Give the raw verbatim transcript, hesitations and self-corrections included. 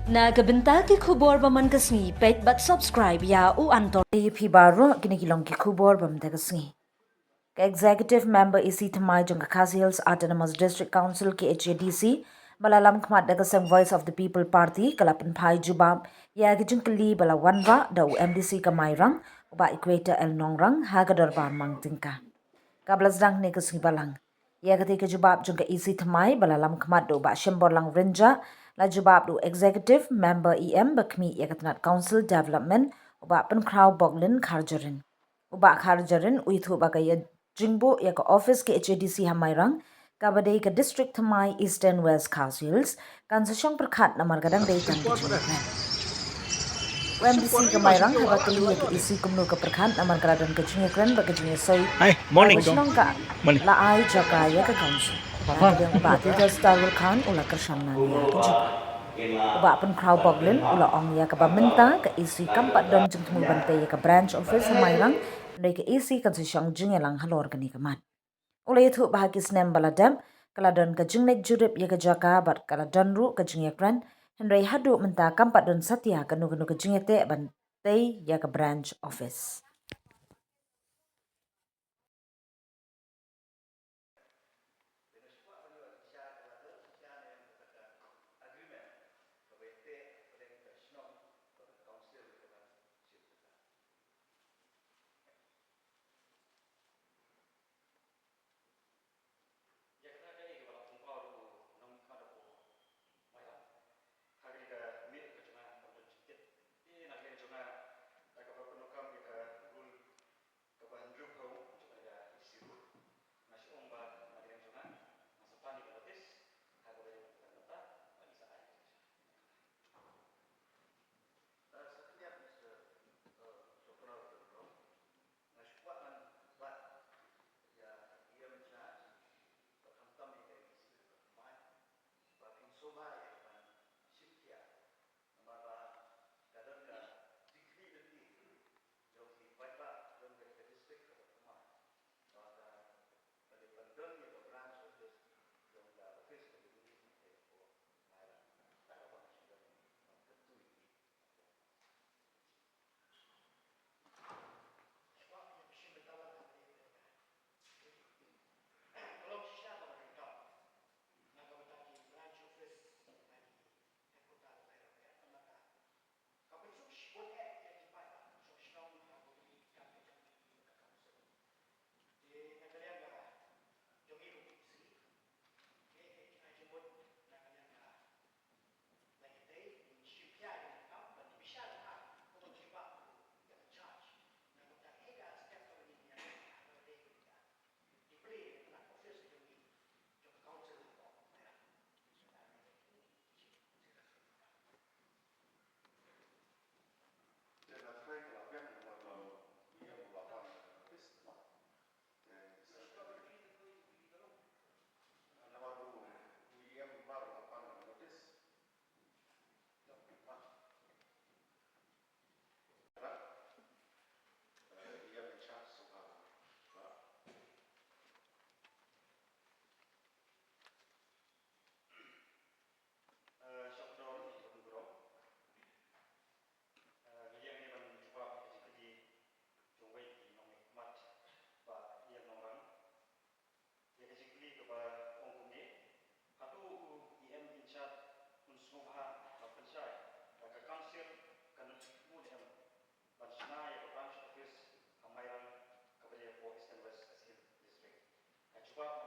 Na ka bynta ki khubor ba man ka sngi, peit bad subscribe ïa u Anton. Ïa phi baroh, kine ki long ki khubor ba man ka sngi. Ka Executive Member E C thymmai jong ka Khasi Hills Autonomous District Council, K H A D C, ba la lam khmat da ka seng Voice of the People Party, ka la pynphai jubab ïa ka jingkylli ba la wanrah da u M D C ka Mairang, u Bah Equator L Nongrang, ha ka dorbar mang tyngka. Kaba la sdang ha kane ka sngi Balang. Ïa katei ka jubab jong ka E C thymmai ba la lam khmat da u Bah Shemborlang Rynjah, la jubab da u Executive Member E M ba khmih ïa ka tnat Council Development, u Bah Pynkhraw Boglin Kharjahrin. U Bah Kharjahrin u ïathuh ba ka ïa jingbuh ïa ka office K H A D C ha Mairang, kaba dei ka district thymmai Eastern West Khasi Hills, kan sa shong pyrkhat namar ka dang dei tang ka jingïakren. U M D C ka Mairang haba kylli ïa ka E C kumno ka pyrkhat namar ka la don ka jingïakren bad ka jingïasoi. Hi, morning. Ka shnong ka Morning. La ai jaka ïa ka council. Ka dei u Bah Tito Starwell Khan u la kyrshan na ïa ka jaka. U Bah Pynkhraw Boglin u la ong ïa kaba mynta ka E C kam pat don jingthmu ban tei ïa ka branch office ha Mairang, hynrei ka E C kan sa shong jingïalang halor kane ka mat. U la ïathuh ba ha ki snem ba la dep, ka la don ka jingleit jurip ïa ka jaka bad ka la don ruh ka jingïakren, hynrei haduh mynta kam pat don satia kano kano ka jingïateh ban tei ïa ka branch office. Ïa ka jingkylli kaba ong kumne, hato u E M in charge un sngewbha ban pynshai ba ka council kan ym shym kyrkhu ne em ban shna ïa ka branch office ha Mairang kaba dei hapoh Eastern West Khasi Hills District? Ka jubab